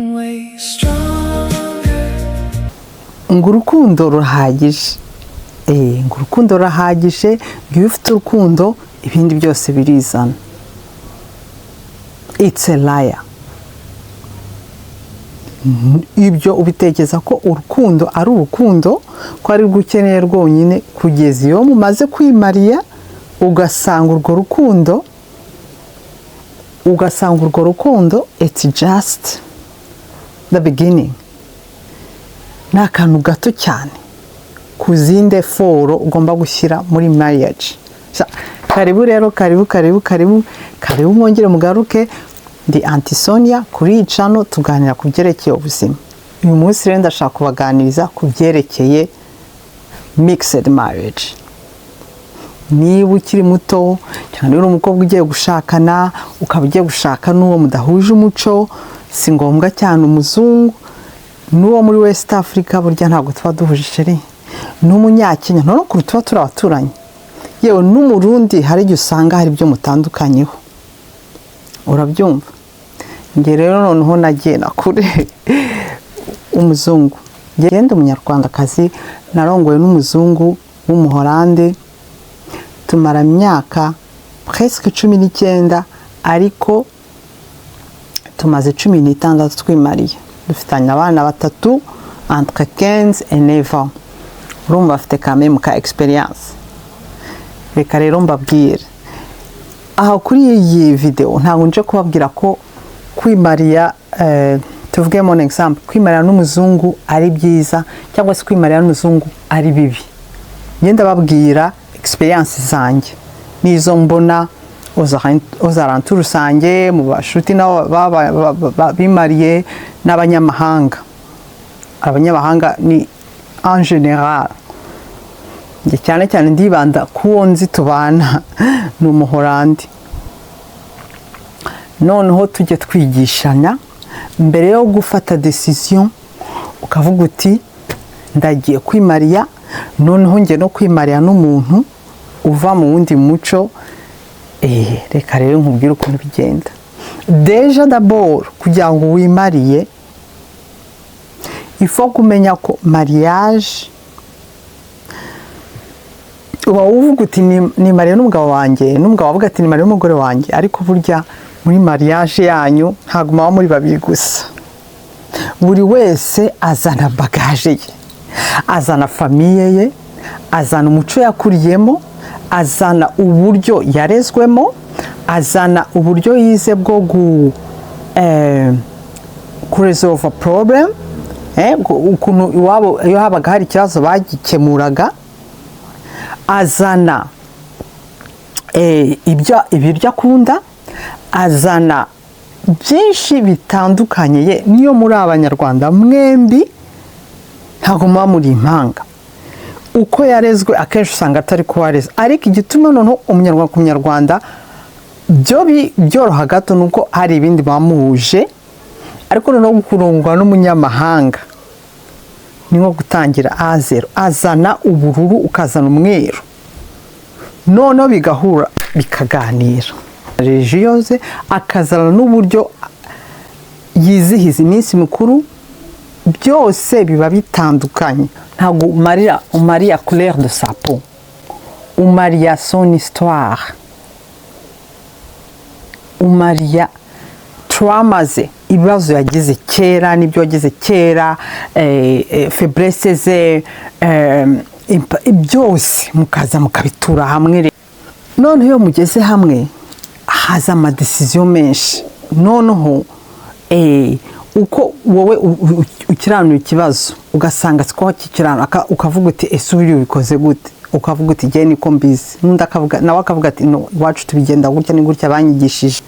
Way stronger. Ngo urukundo rurahagije, ngo urukundo rurahagije, ngo iyo ufite urukundo ibindi byose birizana. It's a liar. Ibyo ubitekereza ko urukundo ari urukundo, ko ari rwo ukeneye rwonyine, kugeza iyo mumaze kwimariya ugasanga urwo rukundo it's just the beginning, ni akantu gato cyane ku zindi effort ugomba gushyira muri marriage. Karibu rero, karibu, karibu, karibu, karibu, mwongere mugaruke. Ndi Auntie Sonia. Kuri iyi channel tuganira ku byerekeye ubuzima. Uyu munsi rero ndashaka kubaganiriza ku byerekeye mixed marriage. Niba ukiri muto cyane, uri umukobwa ugiye gushakana, ukaba ugiye gushaka n'uwo mudahuje umuco, si ngombwa cyane umuzungu, n'uwo muri West Africa, burya ntabwo tuba duhuje, chéri, n'Umunyakenya, none ukuntu tuba turi abaturanyi, yewe n'Umurundi, hari igihe usanga hari ibyo mutandukanyeho, urabyumva? Njye rero noneho nagiye na kure. Umuzungu, ngenda Umunyarwandakazi, narongowe n'umuzungu w'Umuhorande, tumara imyaka presque 19, ariko tumaze 16 twimariye. Dufitanye abana batatu entre 15 et 9 ans. Urumva bafite quand même ka expérience. Reka rero mbabwire aha kuri iyi video, ntabwo nje kubabwira ko kwimariya, tuvuge mon exemple, kwimarira n'umuzungu ari byiza cyangwa se kwimarira n'umuzungu ari bibi. Ngenda babwira expérience zanjye n'izo mbona aux alentours rusange, mu bashuti nabo bimariye n'abanyamahanga. Abanyamahanga ni en général. Njye cyane cyane ndibanda ku wo nzi tubana, ni Umuhorandi. Noneho tujye twigishanya mbere yo gufata décision, ukavuga uti: "Ndagiye kwimariya, noneho njye no kwimariya n'umuntu uva mu wundi muco." Reka rero nkubwire ukuntu bigenda. Déjà d'abord, kugira ngo wimariye, il faut kumenya ko mariage, uba uvuga uti: "Nimariye n'umugabo wanjye," n'umugabo avuga ati: "Nimariye n'umugore wanjye," ariko burya muri mariage yanyu ntabwo muba muri babiri gusa. Buri wese azana bagage ye, azana famille ye, azana umuco yakuriyemo, azana uburyo yarezwemo, azana uburyo yize bwo kuresolva problem, ukuntu iwabo iyo habaga hari ikibazo bagikemuraga, azana ibyo ibiryo akunda, azana byinshi bitandukanye. Ye niyo muri Abanyarwanda mwembi, ntabwo muba muri impanga. Uko yarezwe akenshi usanga atari ko wareze. Ariko igituma noneho Umunyarwanda ku Munyarwanda byo byoroha gato ni uko hari ibindi bamuhuje. Ariko noneho kurongwa n'umunyamahanga ni nko gutangira à zéro. Azana ubururu, ukazana umweru, noneho bigahura, bikaganira religion ze, akazana n'uburyo yizihiza iminsi mikuru, byose biba bitandukanye. Ntabwo umarira, umariya couleur de sa peau, umariya son histoire, umariya trauma ze, ibibazo yagize kera n'ibyo yagize kera, faiblesse ze, byose mukaza mukabitura hamwe. Rero noneho iyo mugeze hamwe haza amadécisions menshi. Noneho uko wowe ukiranura ikibazo, ugasanga siko wakikiranura, ukavuga uti: "Ese ubu ubikoze gute?" Ukavuga uti: "Jye niko mbizi." N'undi akavuga, nawe akavuga ati: "No, iwacu tubigenda gutya, ni gutya banyigishije."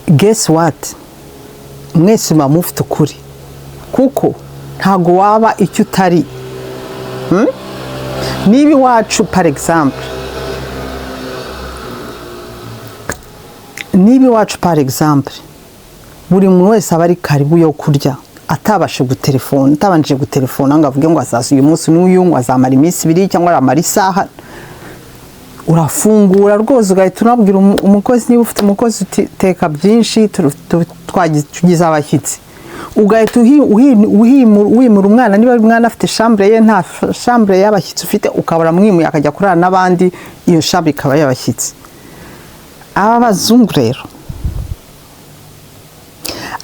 Guess what? Mwese muba mufite ukuri, kuko ntabwo waba icyo utari. Niba iwacu, par exemple, niba iwacu, par exemple, buri muntu wese aba ari karibu yo kurya, atabashe gutelefona, atabanje gutelefona ngo avuge ngo azaza uyu munsi n'uyu, ngo azamara iminsi 2 cyangwa aramara isaha, urafungura rwose ugahita unabwira umukozi, niba ufite umukozi, uti: "Teka byinshi, tugize abashyitsi." Ugahita wimura umwana. Niba umwana afite chambre ye, nta chambre y'abashyitsi ufite, ukabura mwimuye akajya kurara n'abandi, iyo chambre ikaba y'abashyitsi. Aba bazungu rero,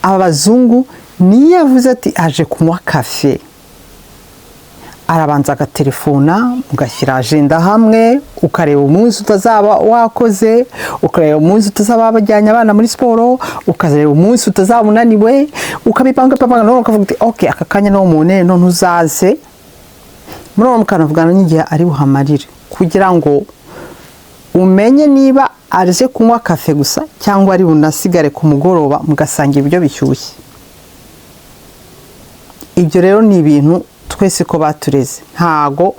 aba bazungu niyo avuze ati aje kunywa café, arabanza agatelefona, mugashyira agenda hamwe, ukareba umunsi utazaba wakoze, ukareba umunsi utazaba wajyanye abana muri siporo, ukareba umunsi utazaba unaniwe, ukabipanga panga, none ukavuga uti: "Ok, aka kanya no mune, none uzaze." Muri uwo mukanavugana n'igihe ari buhamarire, kugira ngo umenye niba aje kunywa café gusa cyangwa ari bunasigare ku mugoroba mugasangira ibiryo bishyushye. Ibyo rero ni ibintu twese ko batureze. Ntago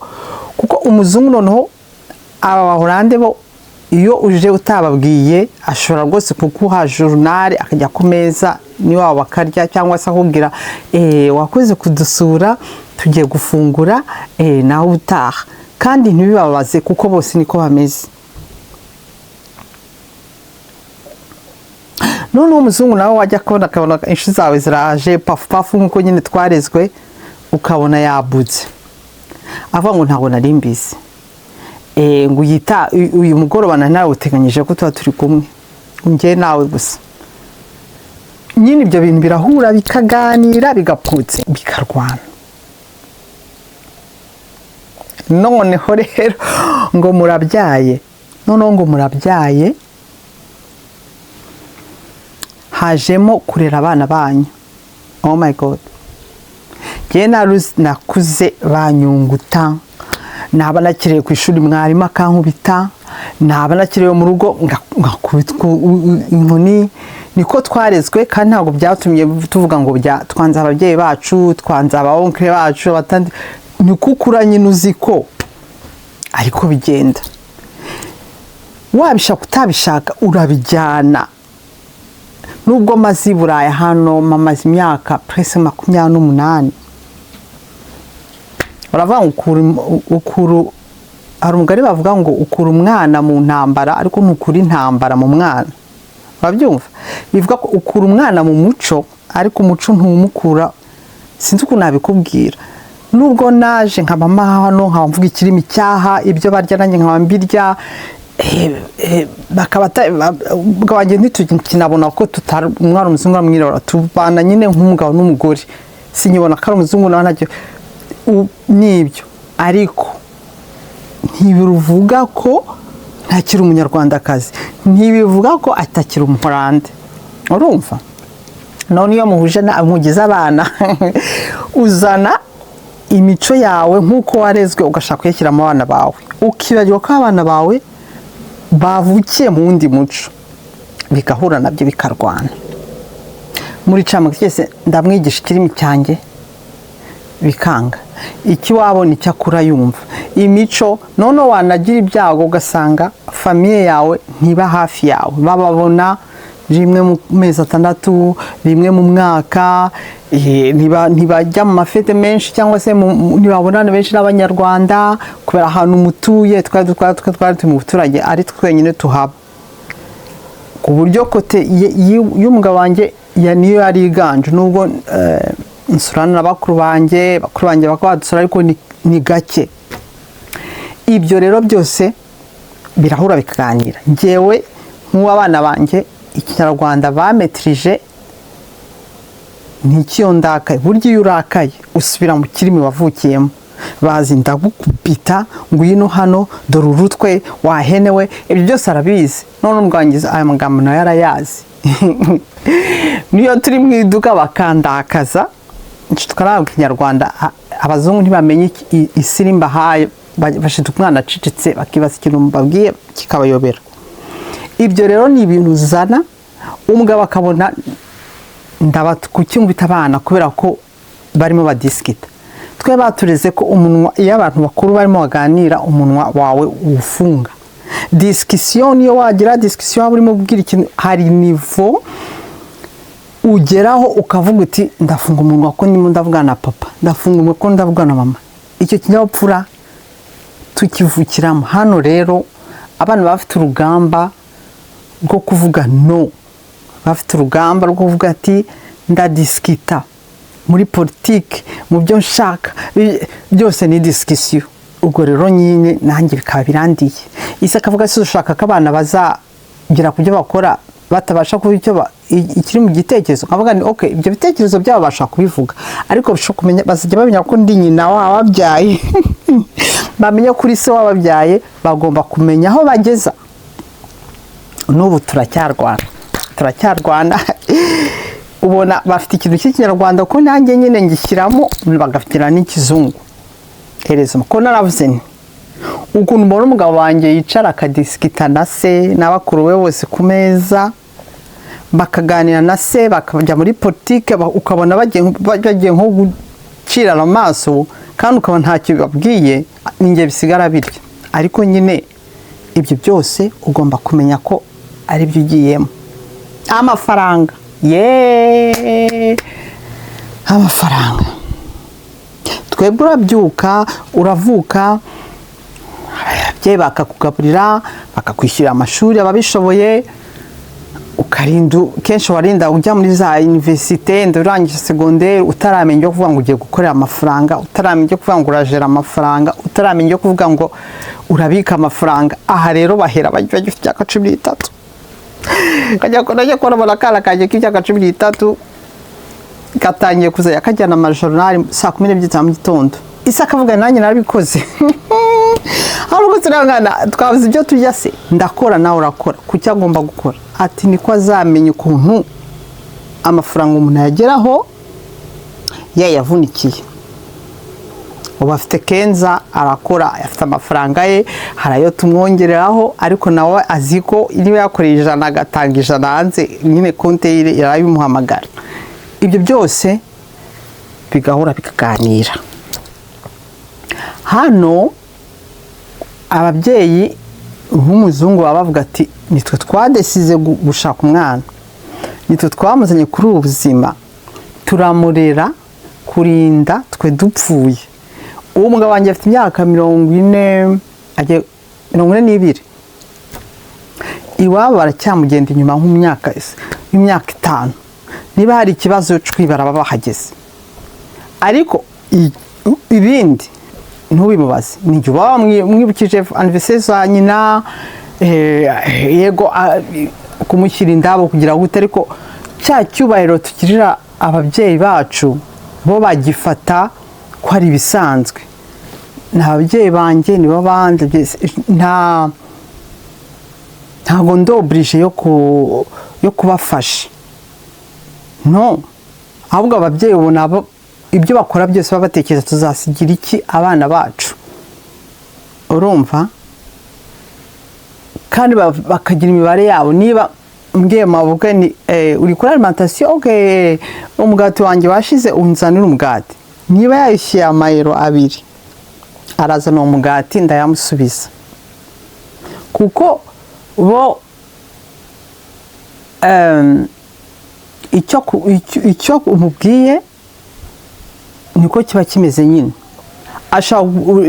kuko umuzungu, noneho aba Bahorande bo, iyo uje utababwiye, ashobora rwose kuguha journal, akajya ku meza n'iwabo bakarya, cyangwa se akubwira: "Wakoze kudusura, tugiye gufungura, nawe utaha." Kandi ntibibabaze, kuko bose niko bameze. Noneho umuzungu nawe wajya kubona, akabona inshuti zawe ziraje, pafu pafu, nk'uko nyine twarezwe, ukabona yabutse avuga ngo: "Ntabwo nari mbizi, ngo uyita uyu mugoroba nari nawuteganyije ko tuba turi kumwe njye nawe gusa." Nyine ibyo bintu birahura, bikaganira, bigapfutse, bikarwana. Noneho rero ngo murabyaye, noneho ngo murabyaye, hajemo kurera abana banyu. Oh my God, njyewe nakuze banyunguta. Naba nakerewe ku ishuri, mwarimu akankubita. Naba nakerewe mu rugo, ngakubitwa inkoni. Niko twarezwe, kandi ntabwo byatumye tuvuga ngo twanze ababyeyi bacu, twanze aba oncle bacu, abatandi. Niko ukura nyine, uzi ko ariko bigenda. Wabishaka utabishaka, urabijyana. Nubwo maze i Burayi hano, mamaze imyaka presque 28, baravuga ngo ukura, hari umugani bavuga ngo ukura umwana mu ntambara, ariko ntukura intambara mu mwana. Urabyumva? Bivuga ko ukura umwana mu muco, ariko umuco ntumukura. Sinzi ukuntu nabikubwira. Nubwo naje nkaba hano, nkaba mvuga ikirimi cyaha, ibyo barya nanjye nkaba mbirya, bakaba umugabo wanjye ntitukinabona ko tutari umwana umuzungu n'umwirabura. Tubana nyine nk'umugabo n'umugore, sinyibona ko ari umuzungu nawe ntacyo nibyo, ariko ntibivuga ko ntakiri Umunyarwandakazi, ntibivuga ko atakiri Umuholande. Urumva? None iyo muhuje mugize abana, uzana imico yawe nk'uko warezwe, ugashaka kuyishyira mu bana bawe, ukibagirwa ko abana bawe bavukiye mu wundi muco, bigahura nabyo bikarwana. Muri camwe cyose ndamwigisha ikirimi cyanjye, bikanga. Ikiwabo nicyo akura yumva imico. Noneho wanagira ibyago, ugasanga famille yawe ntiba hafi yawe, bababona rimwe mu mezi 6, rimwe mu mwaka, ntibajya mu ma fêtes menshi, cyangwa se ntibabonana benshi n'Abanyarwanda kubera ahantu mutuye. Twari turi mu baturage, ari twenyine tuhaba, ku buryo côté y'umugabo wanjye ya niyo yari iganje, nubwo nsurana na bakuru banjye bakaba badusura, ariko ni gake. Ibyo rero byose birahura, bikaganira. Njyewe nk'uwo, abana banjye Ikinyarwanda bametirije. Ntikiyo ndakaye, burya iyo urakaye usubira mu kirimi wavukiyemo. Bazi ndagukubita, ngwino hano, dore urutwe wahenewe. Ibyo byose arabizi. None umwangiza aya magambo nayo arayazi. Niyo turi mu iduka bakandakaza, tukarabwa Ikinyarwanda, abazungu ntibamenye isiri mbahaye. Bashita umwana acecetse, bakibaza ikintu mbabwiye kikabayobera. Ibyo rero ni ibintu uzana, umugabo akabona ndaba kuki ngwita abana kubera ko barimo badisikita. Twe batureze ko umunwa, iyo abantu bakuru barimo baganira, umunwa wawe uwufunga. Discussion, niyo wagira discussion, waba urimo ubwira ikintu, hari niveau ugeraho ukavuga uti: "Ndafunga umunwa ko ndimo ndavugana na papa, ndafunga umunwa ko ndavugana na mama." Icyo kinyabupfura tukivukiramo. Hano rero abana baba bafite urugamba rwo kuvuga no, bafite urugamba rwo kuvuga ati: "Ndadisikita." Muri politiki, mu byo nshaka byose ni discussion. Ubwo rero nyine nanjye bikaba birandiye. Isi akavuga se, ushaka ko abana bazagera ku byo bakora batabasha kuba icyo ikiri mu gitekerezo? Nkavuga ni okay, ibyo bitekerezo byabo babasha kubivuga, ariko bashobora kumenya, bazajya bamenya ko ndi nyina wababyaye, bamenya kuri se wababyaye. Bagomba kumenya aho bageza. N'ubu turacyarwana, turacyarwana. Ubona bafite ikintu cy'Ikinyarwanda, ko nanjye nyine ngishyiramo, bagafatira n'ikizungu. Hereza ko naravuze nti ukuntu mbona umugabo wanjye yicara akadisikita na se n'abakuru be bose ku meza, bakaganira na se, bakajya muri politike, ukabona bagiye nko gucirana amaso, kandi ukabona ntacyo bibabwiye, ninjye bisigara birya. Ariko nyine ibyo byose ugomba kumenya ko ari byo ugiyemo. Amafaranga yeee, amafaranga! Twebwe urabyuka, uravuka, ababyeyi bakakugaburira, bakakwishyurira amashuri ababishoboye, ukarinda kenshi warinda ujya muri za université, urangije secondaire utaramenya ibyo kuvuga ngo ugiye gukorera amafaranga, utaramenya ibyo kuvuga ngo urajera amafaranga, utaramenya ibyo kuvuga ngo urabika amafaranga. Aha rero bahera bagifite imyaka 13. Kajya kubona akana kanjye k'imyaka 13 gatangiye kuzajya kajyana amajournal saa 12 za mu gitondo. Isi akavuga, nanjye narabikoze. Ahubwo turangana, twabuze ibyo turya se? Ndakora, nawe urakora, kuki agomba gukora? Ati niko azamenya ukuntu amafaranga umuntu yageraho yayavunikiye. Ubu afite kenza, arakora, afite amafaranga ye, hari ayo tumwongereraho, ariko nawe azi ko niba yakoreye 100 agatanga 100 hanze, nyine konti ye irabimuhamagara. Ibyo byose bigahora bikaganira. Hano ababyeyi nk'umuzungu baba bavuga ati nitwe twadesize gushaka umwana, nitwe twamuzanye kuri ubu buzima, turamurera kurinda twe dupfuye. Uwo mugabo wanjye afite imyaka 40, 42. Iwabo baracyamugenda inyuma nk'imyaka 5. Niba hari ikibazo cwi, baraba bahageze. Ariko ibindi ntubimubaze, ni igihe uba wamwibukije anniversaire za nyina, yego, kumushyira indabo kugira ngo ute. Ariko cya cyubahiro tugirira ababyeyi bacu, bo bagifata ko ari ibisanzwe. Ni ababyeyi banjye, nibo bandi, ntabwo ndi obligé yo kubafasha, no. Ahubwo ababyeyi ubona ibyo bakora byose baba batekereza tuzasigira iki abana bacu, urumva? Kandi bakagira imibare yabo. Niba mbwiye mabukwe ni uri kuri alimentation, okay, umugati wanjye washize, unzanira umugati. Niba yayishyuye amayero 2, arazana uwo mugati, ndayamusubiza, kuko bo icyo umubwiye niko kiba kimeze nyine. Ashobora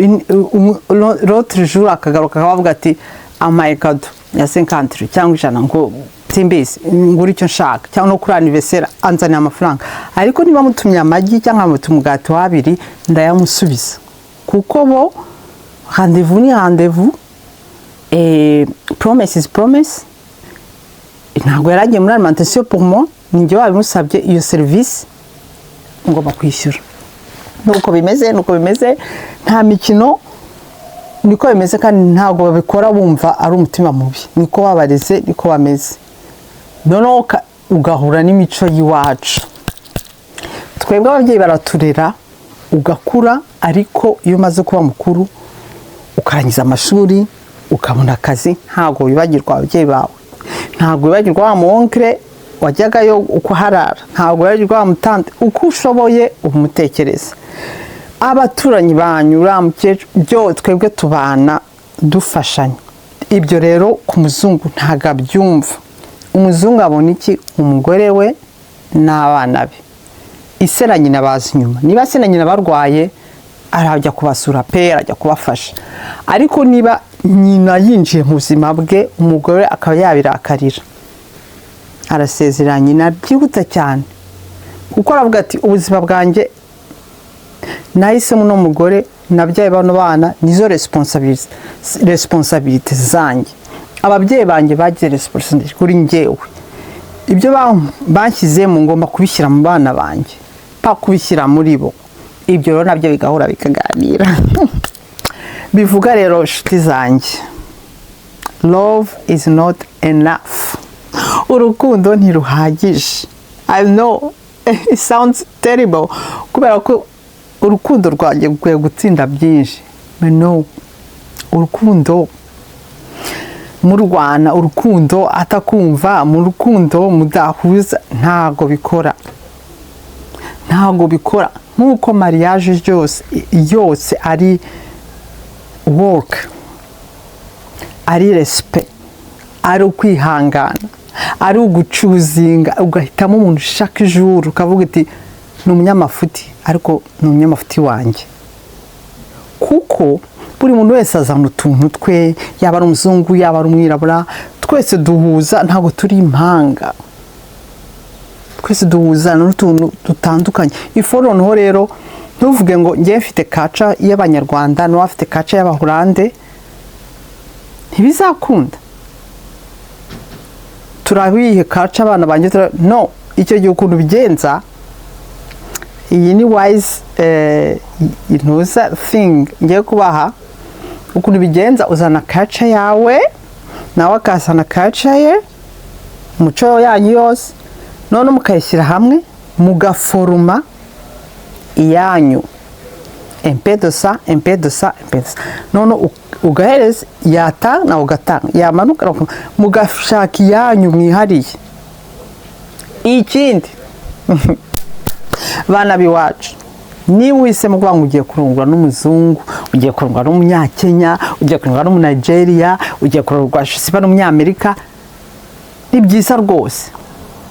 l'autre jour akagaruka akabavuga ati ampaye cadeau ya 50 cyangwa 100, ngo simbizi, ngura icyo nshaka, cyangwa no kuri anniversaire anzaniye amafaranga. Ariko niba mutumye amagi cyangwa nkamuta umugati w'abiri, ndayamusubiza, kuko bo rendez-vous ni rendez-vous, promise is promise. Ntabwo yari agiye muri alimentation pour moi, ninjye wabimusabye iyo serivisi, ngomba kwishyura. Nuko bimeze, nuko bimeze, nta mikino, niko bimeze. Kandi ntabwo babikora bumva ari umutima mubi, niko babareze, niko bameze. Noneho ugahura n'imico y'iwacu. Twebwe ababyeyi baraturera ugakura, ariko iyo umaze kuba mukuru, ukarangiza amashuri, ukabona akazi, ntabwo wibagirwa ababyeyi bawe, ntabwo wibagirwa wa mu oncle wajyagayo ukuharara, ntabwo wibagirwa wa mutante. Uko ushoboye umutekereza, abaturanyi banyu, uriya mukecuru, byo twebwe tubana dufashanya. Ibyo rero ku muzungu ntabwo abyumva. Umuzungu abona iki? Umugore we n'abana be, ise na nyina baza inyuma. Niba se na nyina barwaye, arajya kubasura pe, arajya kubafasha. Ariko niba nyina yinjiye mu buzima bwe, umugore akaba yabirakarira, arasezera nyina byihuta cyane. Kuko aravuga ati: "Ubuzima bwanjye nahisemo uno mugore, nabyaye bano bana, nizo responsabilité zanjye. Ababyeyi banjye bagize responsabilité kuri njyewe. Ibyo banshyizemo ngomba kubishyira mu bana banjye, pa kubishyira muri bo." Ibyo rero nabyo bigahura, bikaganira. Bivuga rero, inshuti zanjye, love is not enough, urukundo ntiruhagije. I know it sounds terrible, kubera ko urukundo rwanjye rukwiye gutsinda byinshi. But no, urukundo murwana, urukundo atakumva, mu rukundo mudahuza, ntago bikora, ntago bikora. Nk'uko mariage yose yose ari work, ari respect, ari ukwihangana, ari uguchoosinga, ugahitamo umuntu ushaka ijuru, ukavuga uti: "Ni umunyamafuti, ariko ni umunyamafuti wanjye." Kuko buri muntu wese azana utuntu twe, yaba ari umuzungu, yaba ari umwirabura, twese duhuza, ntabwo turi impanga, twese duhuza n'utuntu dutandukanye. Ifu noneho rero ntuvuge ngo ngewe mfite culture y'Abanyarwanda, n'uwo afite culture y'Abahorande, ntibizakunda. Turabihe culture abana banjye? No icyo gihe ukuntu ubigenza, iyi ni wise intuza thing ngiye kubaha. Ukuntu ubigenza, uzana culture yawe, nawe akazana culture ye, umuco yanyu yose, none mukayishyira hamwe, mugaforoma iyanyu, un peu de ça, un peu de ça, un peu de ça. None ugahereza, yatanga nawe ugatanga, yamanuka, mugashaka iyanyu mwihariye. Ikindi, bana b'iwacu, niba uhisemo kuvuga ngo ugiye kurongora n'umuzungu, ugiye kurongora n'Umunyakenya, ugiye kurongora n'Umunigeria, ugiye kurongora siba n'Umunyamerika, ni byiza rwose.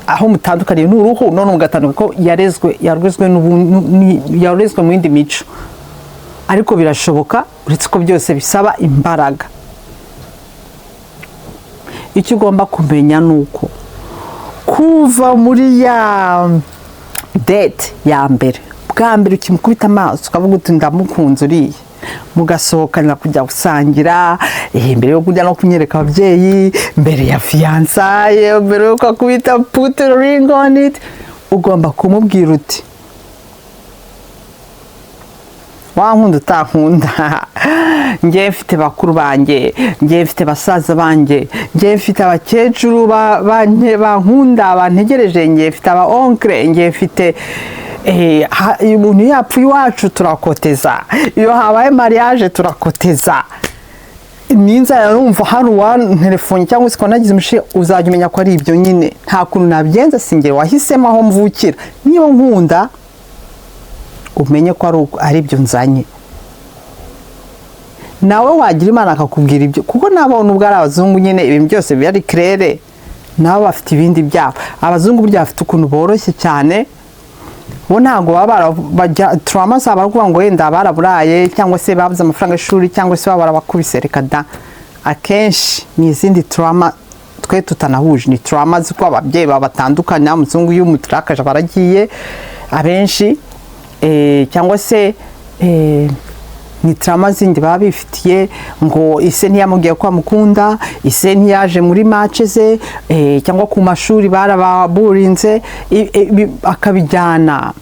Aho mutandukaniye ni uruhu, none mugatandukana ko yarezwe mu yindi mico. Ariko birashoboka, uretse ko byose bisaba imbaraga. Icyo ugomba kumenya ni uko kuva muri ya date ya mbere, bwa mbere ukimukubita amaso ukavuga uti: "Ndamukunze uriya," mugasohokanira kujya gusangira, mbere yo kujya no kunyereka ababyeyi, mbere ya fiançailles, mbere yuko akubita put a ring on it, ugomba kumubwira uti: "Wankunda utankunda, njye mfite bakuru banjye, njye mfite basaza banjye, njye mfite abakecuru bankunda bantegereje, njye mfite aba oncle, njye mfite iyo umuntu yapfuye iwacu turakoteza, iyo habaye mariage turakoteza, ninzara numva hari uwantelefone cyangwa se ukaba nagize umushinga, uzajya umenya ko ari ibyo nyine. Nta kuntu nabigenza, sinjye wahisemo aho mvukira. Niba nkunda, umenye ko ari ibyo nzanye." Nawe wagira Imana akakubwira ibyo, kuko nabo nubwo ari abazungu nyine, ibintu byose biba ari clair, nabo bafite ibindi byabo. Abazungu burya bafite ukuntu boroshye cyane. Bo ntabwo baba bajya trauma zabo, ari ukuvuga ngo wenda baraburaye, cyangwa se babuze amafaranga y'ishuri, cyangwa se baba barabakubise. Reka da, akenshi ni izindi trauma twe tutanahuje, ni trauma z'uko ababyeyi babatandukanya. Umuzungu iyo umuturakaje baragiye abenshi, cyangwa se ni trauma zindi baba bifitiye, ngo ise ntiyamubwiye ko amukunda, ise ntiyaje muri match ze, cyangwa ku mashuri barababurinze, akabijyana,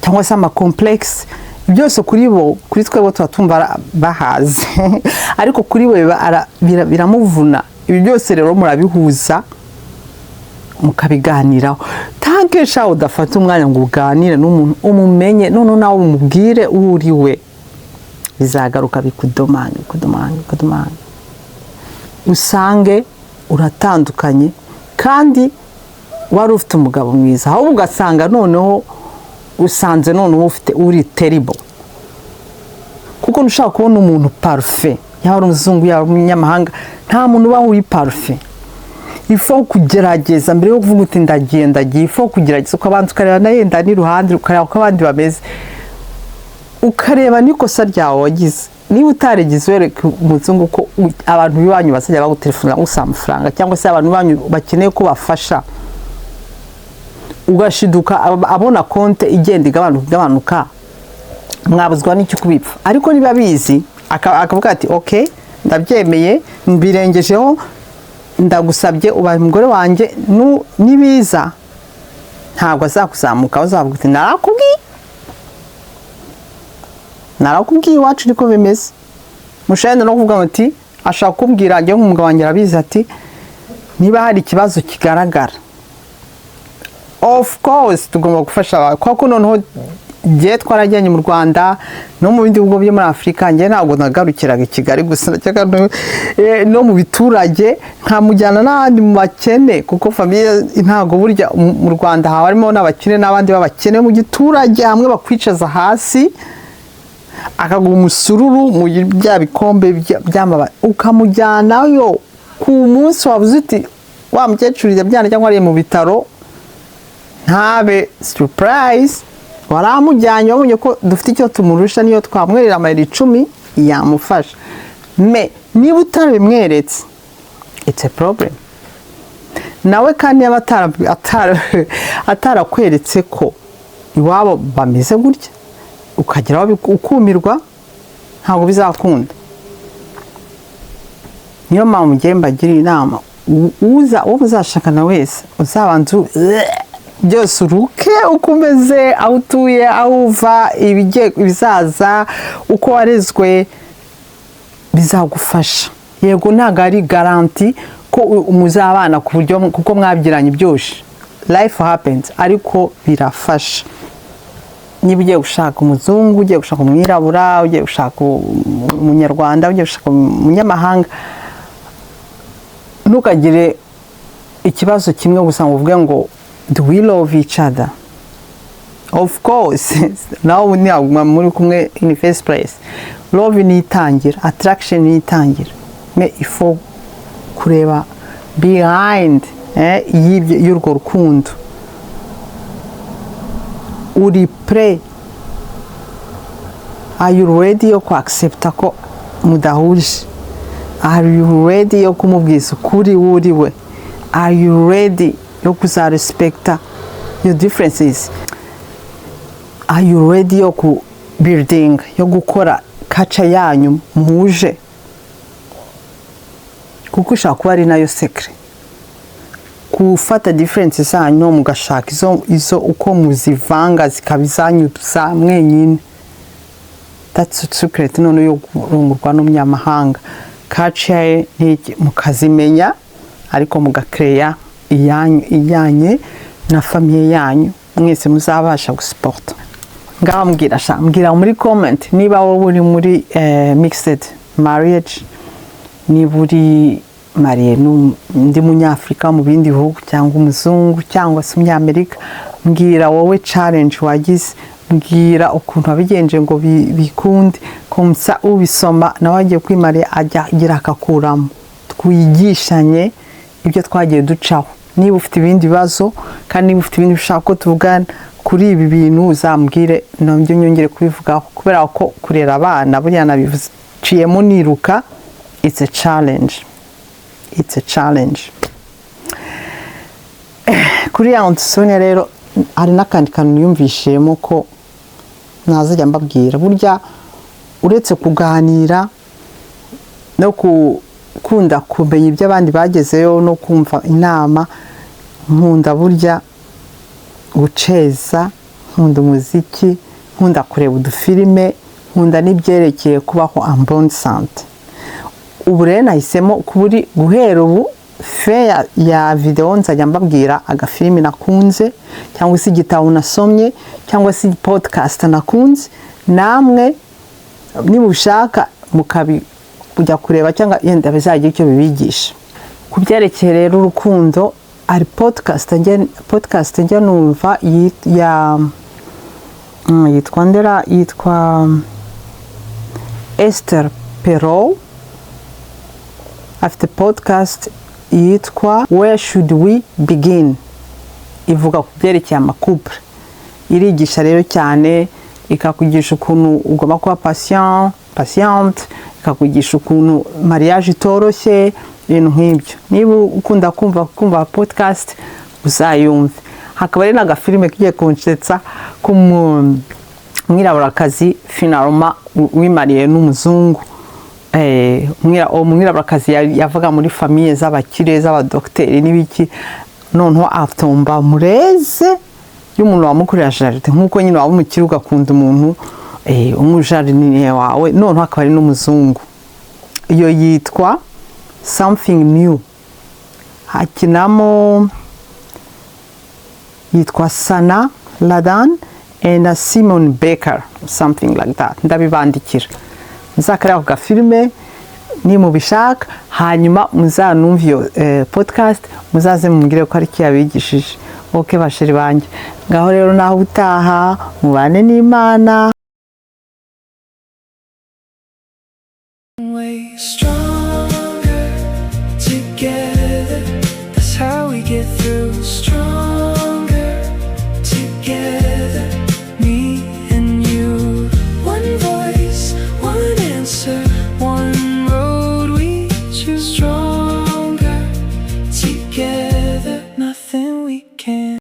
cyangwa se amacomplexe byose. Kuri bo, kuri twebwe tuba tumva bahaze, ariko kuri we biramuvuna. Ibi byose rero murabihuza, mukabiganiraho. Tanke sha udafata umwanya ngo uganire n'umuntu, umumenye, noneho nawe umubwire uwo uri we, bizagaruka bikudomange, bikudomange, bikudomange, usange uratandukanye kandi wari ufite umugabo mwiza. Ahubwo ugasanga noneho usanze noneho ufite uri terrible, kuko ntushobora kubona umuntu parfait, yaba ari umuzungu, yaba ari umunyamahanga, nta muntu uba uri parfait. Il faut kugerageza mbere yo kuvuga uti: "Ndagiye, ndagiye." Il faut kugerageza, ukabanza ukareba na yenda n'iruhande, ukareba uko abandi bameze, ukareba n'ikosa ryawe wagize. Niba utarigize wereka umuzungu ko abantu b'iwanyu bazajya bagutelefona gusaba amafaranga, cyangwa se abantu b'iwanyu bakeneye ko bafasha. Ugashiduka abona konte igenda igabanuka igabanuka, mwabuzwa n'icyo kubipfa. Ariko niba abizi, akavuga ati: "Ok, ndabyemeye, mbirengejeho, ndagusabye ubaye umugore wanjye," nibiza ntabwo azakuzamuka, azavuga uti: "Narakubwiye, narakubwiye, iwacu niko bimeze." Mushahenda no kuvuga muti ashaka kukubwira, njye nk'umugabo wanjye arabizi, ati niba hari ikibazo kigaragara, of course tugomba gufasha abantu, kuko noneho njye twarajyanye mu Rwanda no mu bindi bihugu byo muri Afurika. Njye ntabwo nagarukiraga i Kigali gusa, najyaga no mu biturage, nkamujyana n'ahandi mu bakene, kuko famille ntabwo burya mu Rwanda haba harimo n'abakene n'abandi b'abakene mu giturage. Hamwe bakwicaza hasi, akaguha umusururu mu bya bikombe by'amabara, ukamujyanayo ku munsi wabuze uti wa mukecuru yabyana cyangwa ari mu bitaro, ntabe surprise waramujyanye, wabonye ko dufite icyo tumurusha, niyo twamwerera amayero 10 yamufasha. Mais niba utarabimweretse, it's a problem. Nawe kandi yaba atarakweretse ko iwabo bameze gutya, ukagera aho ukumirwa, ntabwo bizakunda. Niyo mpamvu ngiye mbagiriye inama, uza uwo muzashakana wese, uzabanza byose uruke uko umeze, aho utuye, aho uva, ibizaza, uko warezwe, bizagufasha. Yego, ntabwo ari garantie ko muzabana ku buryo kuko mwabyiranye byose, life happens, ariko birafasha. Niba ugiye gushaka umuzungu, ugiye gushaka umwirabura, ugiye gushaka umunyarwanda, ugiye gushaka umunyamahanga, ntukagire ikibazo kimwe gusa ngo uvuge ngo: "Do we love each other?" Of course, nawe ntabwo muri kumwe in the first place. Love ni itangira, attraction ni itangira, mais il faut kureba behind y'urwo rukundo. Uri prêt? Are you ready yo ku accepta ko mudahuje? Are you ready yo kumubwiza ukuri wuriwe? Are you ready yo kuzarespekta your differences? Are you ready yo ku building, yo gukora culture yanyu muhuje? Kuko ushobora kuba ari nayo secret, gufata difference zanyu mugashaka izo uko muzivanga zikaba izanyu za mwenyine. That's secret. None yo kurongorwa n'umunyamahanga, culture ye n'iki, mukazimenya, ariko mugakereya iyanyu ijyanye na famille yanyu mwese muzabasha gusupporta. Ngaho mbwira sha, mbwira muri comment niba wowe uri muri mixed marriage, niba uri marié n'undi munyafurika mu bindi bihugu, cyangwa umuzungu, cyangwa se umunyamerika. Mbwira wowe challenge wagize, mbwira ukuntu wabigenje ngo bikunde comme ça ubisoma nawe agiye kwimariya ajya agira akakuramo. Twigishanye ibyo twagiye ducaho. Niba ufite ibindi bibazo kandi, niba ufite ibindi ushaka ko tuvugana kuri ibi bintu, uzambwire nabyo nyongere kubivugaho, kubera ko kurera abana buriya nabiciyemo niruka, it's a challenge, it's a challenge. Kuri ya Sonia rero, hari n'akandi kantu niyumvishemo ko nazajya mbabwira. Burya uretse kuganira no gukunda kumenya ibyo abandi bagezeyo no kumva inama, nkunda burya guceza, nkunda umuziki, nkunda kureba udufilime, nkunda n'ibyerekeye kubaho en bonne santé. Ubu rero nahisemo kuri guhera ubu fin ya videwo nzajya mbabwira agafilimi nakunze, cyangwa se igitabo nasomye, cyangwa se podcast nakunze. Namwe nimubishaka mukabi kujya kureba, cyangwa yenda bizagira icyo bibigisha. Ku byerekeye rero urukundo, hari podcast njya numva ya yitwa ndera, yitwa Esther Perel. Afite podcast yitwa "Where Should We Begin?" Ivuga ku byerekeye amacouple. Irigisha rero cyane, ikakugisha ukuntu ugomba kuba patient, patiente, ikakugisha ukuntu mariage itoroshye, ibintu nk'ibyo. Niba ukunda kumva podcast, uzayumve. Hanyuma Hakaba ari n'agafilime kigiye kunsetsa k'umwiraburakazi finalement wimariye n'umuzungu. Uwo mwiraburakazi yavaga muri famille z'abakire, z'abadogiteri n'ibiki, noneho atomba mureze y'umuntu wamukorera jardin, nk'uko nyine waba umukire ugakunda umuntu umujardinier wawe, noneho akaba ari n'umuzungu. Iyo yitwa Something New, hakinamo yitwa Sanaa Lathan and Simon Baker, something like that. Ndabibandikira, muzakareba ako gafilime nimubishaka, hanyuma muzanumve iyo podcast, muzaze mumbwire ko ari iki yabigishije. OK, ba chéri banjye, ngaho rero naho utaha, mubane n'Imana. Way stronger.